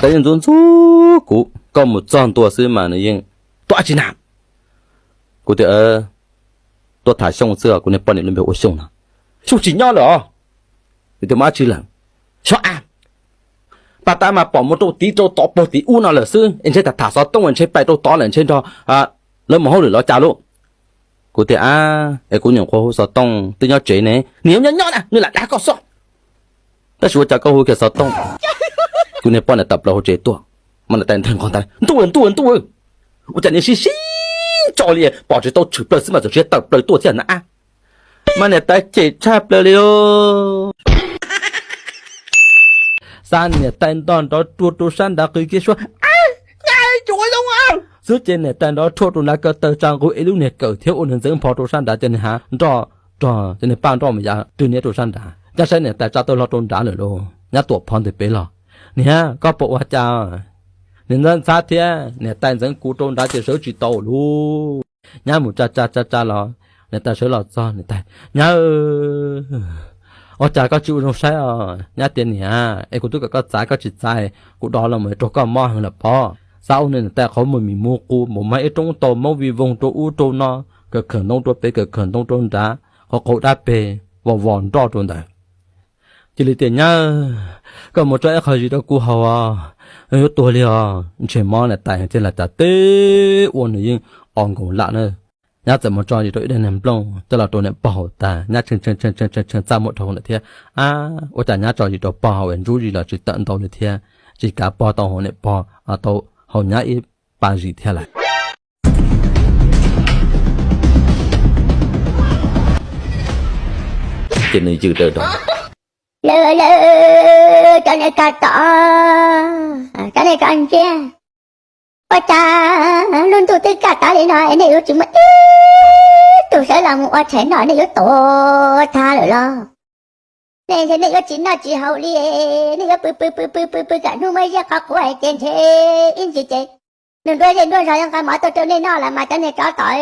Yeej ntxub ntxub kuv, koj mus txog ntua xwb mas nws yeej, tuaj dab tsi na? Kuv tias, tuaj tham Xyooj xwb, kuv niag poj niam lub npe hu ua Xyooj no. Xyooj tsis nyob lawm os. Kuv tias, muaj dab tsi lawm? Xyov a, pag tab mas pom mus rau tid rau tod puag tim ub no lawm xwb es ntshe tham tham xov tooj es ntshe pais rau tod lawm, ntshe nrog lawv mus hauj lwm los cas lauj. Kuv tias, ab, es kuv nyuam qhuav hu xov tooj twb nyob tsev ne. Nws nyob nyob na, nws lam dag koj xwb. Tab sis ua cas koj hu kiag xov tooj? Kuv niag poj niam tawm plaws hauv tsev tuaj, mas niam tais nteeg qhov ntawd, ntuj ntuj ntuj, ua cas niag sib sib tso li, pom tsis tau tshwm plaws xwb mas txawm siab tawm plaws tuaj thiab na. Mas niam tais cem tshaj plaws li lauj. Xa niam tais nto nrov ruaj rau sab nrad qw kiag suab, xwb ces niam tais nrov ruaj rau nrad ko taw tsa nqus ib lub niag kawm thiab ua niag ntxeev pho rau sab nrad, ces niag hav nroj rog, ces niag paj nroj mus yav rwg niab rau sab nrad, cab saib niam tais tsa taw hlo rau nrad lawm lauj. Nyab tuam phov ntws peb los, niag, koj puas ua cas? Niag ntxhab ntxhab thiab niam tais ntxeev kuv rau nrad ces sawv tsis tau lauj. Nyab mus tsa tsa tsa tsa los, niam tais sawv los txog, niam tais, nyab, ua cas koj tsis ua zoo saib os? Nyab tias, niam, es kuv twb kom koj txav koj tsis txav, kuv do los mus raug koj mob heev lawm pob. Xav ua niam tais qhov muag mis mus qus npaum mas ib roob tau maub vij voog rau ub rau no, kawm khawm ntoo rau pem kawm khawm ntoo rau nrad, qhov qaug dab peg vos vos nroj rau ntawd. Cia li tias, nyab, koj mus tso ib qho zis rau kuv haus os, yuav tuag li os. Ntshe mob niam tais thiaj li cas teb ua nws yeej o nkaus lam na. Nyab txawm mus tso zis rau ib daim niag nplooj coj los rau niam pog haus tas, nyab tshee tshee tshee tshee tshee txaj muag rau hauv lawm thiab. Ab, ua cas nyab tso zis rau pog haus es ntsub zis los tsis tawm ntau li thiab, tsis kav pog tau haus niam pog tau haus nyab ib pas zis thiab lawm. Ces nws yws daws rau, lawv, lawv, cov niag kab tom, cov niag kab ntsiab, ua cas lub ntuj twb kaj tag li no es nej yuav tsis muaj ib tug sawv los mus ua tshais noj, nej yuav tuag tag lawm los? Nej ntshe nej yuav tsis noj tsis haus li, nej yuav pw pw pw pw pw pw kom hnub muaj zej qhov quav hais tias ntshe ib ntsis ces nws nruab zej nruab zog yuav nqa mov tuaj rau nej noj lawm mas cov niag tsov tom.